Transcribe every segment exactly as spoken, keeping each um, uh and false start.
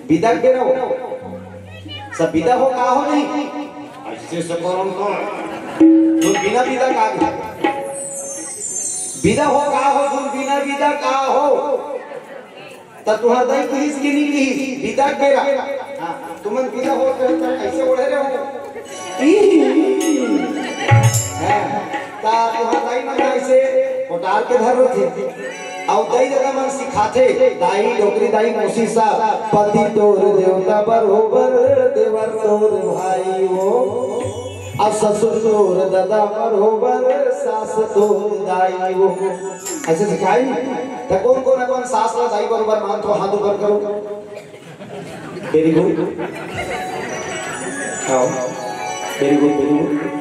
बिदा के रहो। सब बिदा हो का हो नहीं? अइसे से करो तो। तुम बिना बिदा का हो? बिदा हो का हो? तुम बिना बिदा का हो? त तुहर दाई किहिस कि नहीं किहिस? बिदा के रहो। हाँ, तुमन बिदा हो तो अइसे ओढ़े रहो। हाँ, त तुहर दाई मन अइसे कोटार के धर रथे। अउ दाई ददा मन सिखाथे, दाई, डोकरी दाई, मौसी सब, पति तोर देवता बरोबर, देवर तोर भाई हो। अउ ससुर तोर ददा बरोबर, सास तोर दाई हो। अइसे सिखाई। त कोन कोन अपन सास ला दाई बरोबर मानथो, हाथ ऊपर करो। Very good। आओ। Very good, very good।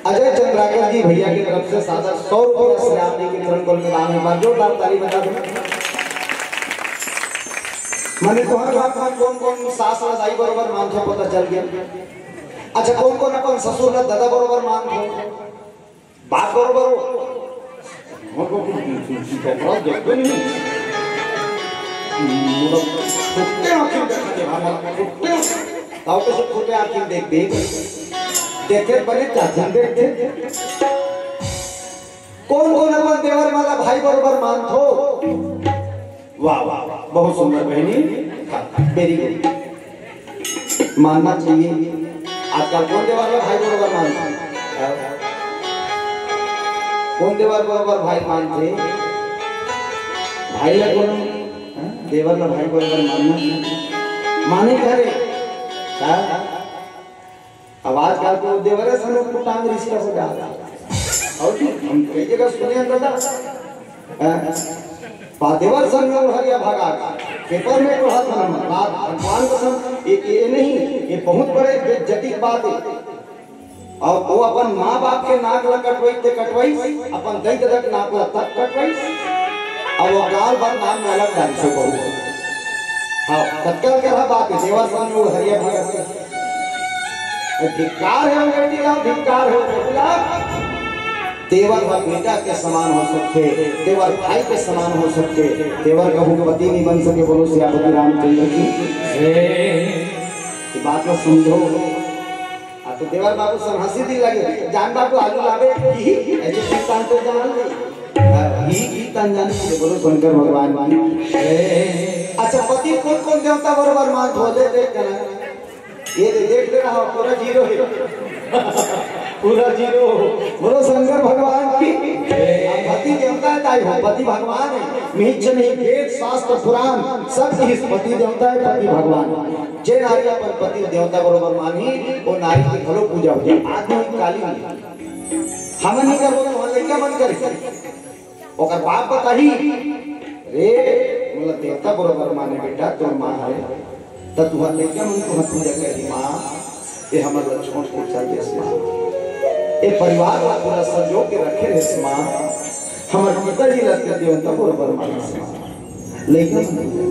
Ajay Chandrakar ji भैया की तरफ से सादर सौ रुपया श्री राम जी के चरण कमल में दान है। एक बार जोरदार ताली बजा दो। माने तोहर घर में कौन कौन सास ला दाई बरोबर मानथे पता चल गया। अच्छा, कौन कौन अपन ससुर ला दादा बरोबर मानथे? बात बरोबर हो। मोर को कुछ छोकरा देखते नहीं। मोर फुट्टे आँखें देखते हैं, हमारा फुट्टे। ताऊ तो सब फुट्टे आँखें देख देख। देखे बने चाचन देखते। कौन कौन अपन देवर वाला भाई बरोबर मानथो? वाह, वाह, वाह, बहुत सुंदर बहनी। हाँ, very good। मानना चाहिए। आजकल कौन देवर ला भाई बरोबर मानथे? कौन देवर बरोबर भाई मानथे? भाई ला कौन, हाँ? देवर ला भाई बरोबर मानना चाहिए। माने करे? हाँ? अब आजकल तो देवरे संग कुटांग रिश्ता हो जाता है। और भी हम कई जगह सुने हैं दादा, हैं? पा देवर संग लोग हरिया भगा, पेपर में पढ़ा था ना, बात भगवान कसम, ये, ये नहीं, ये बहुत बड़े बेइज्जती की बात है। और वो अपन माँ बाप के नाक ला कटवाई ते कटवाई, अपन दई ददा के नाक ला तक कटवाई। अब वो गाल बदनाम में अलग डाल से बहुत। हाँ, कतका करा बात है, देवर संग लोग हरिया भगा। धिक्कार है बेटी ला, धिक्कार है बेटी ला। देवर ह बेटा के समान हो सकथे, देवर भाई के समान हो सकथे, देवर कहूँ पति नहीं बन सके। बोलो सियापति रामचंद्र की। ये बात ला समझो। आ तो देवर बाबू सन हंसी दी लगे, जान बाबू आलू लावे, ही, ही, ऐसे कीर्तन तो जान ले। हाँ, ही कीर्तन जान ले, बोलो शंकर भगवान की। अच्छा, पति कौन कौन देवता बरोबर मान थो, दे, दे, देना। ये दे, देख ले रहा, पूरा जीरो है। पूरा जीरो। बोलो शंकर भगवान की। पति देवता है, ताई हो, पति भगवान है। मिहिच नहीं, वेद, शास्त्र, पुराण, सब चीज पति देवता है, पति भगवान। जे नारी अपन पति देवता बरोबर मानही, वो नारी के घलो पूजा होही। आदमी काली नहीं। हमन नहीं करबो, तो हमर लइका मन करे। ओकर बाप बताही, "रे, मोला देवता बरोबर माने बेटा, तोर माँ हरे।" त तुहर लइका मन तुहर पूजा करही, "माँ, ये हमर ला छोड़ के चल देस माँ। ये परिवार ला पूरा संजो के रखे रेस माँ। हमर पिताजी ला ते देवता बरोबर माने रेस माँ।" लइका मन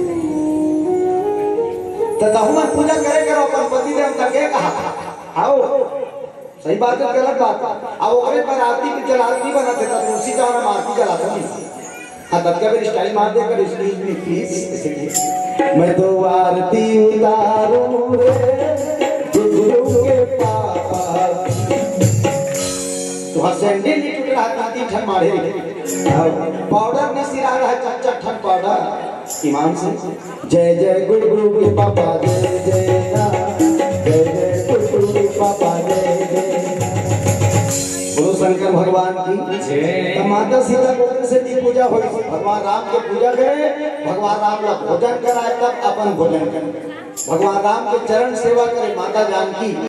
त कहूँ मत पूजा करे करो, अपन पति देवता के कहा। आओ, सही बात है, गलत बात है। अब ओकरे पर आरती की जलारती बनत है, तब तुलसी का हम आरती जलाते नहीं। हाँ, तब क्या फिर स्टाइल मार दे कर, "Excuse me, please", ऐसे किए। "मैं तो आरती उतारूं रे, गुरु के पापा।" तो हाँ, सैंडल नहीं टूट रहा, तीन ठन मारे। हाँ, पाउडर नहीं सिरा रहा, चार चार ठन पाउडर। ईमान से, "जय जय गुरु के पापा, जय जय राम, जय जय गुरु के पापा, जय जय।" बोलो शंकर भगवान की। जय। त माता सीता गोविंद से की पूजा होई, भगवान राम के पूजा करे, भगवान राम ला भोजन कराए, तब अपन भोजन करे। भगवान राम के चरण सेवा करे, माता जानकी।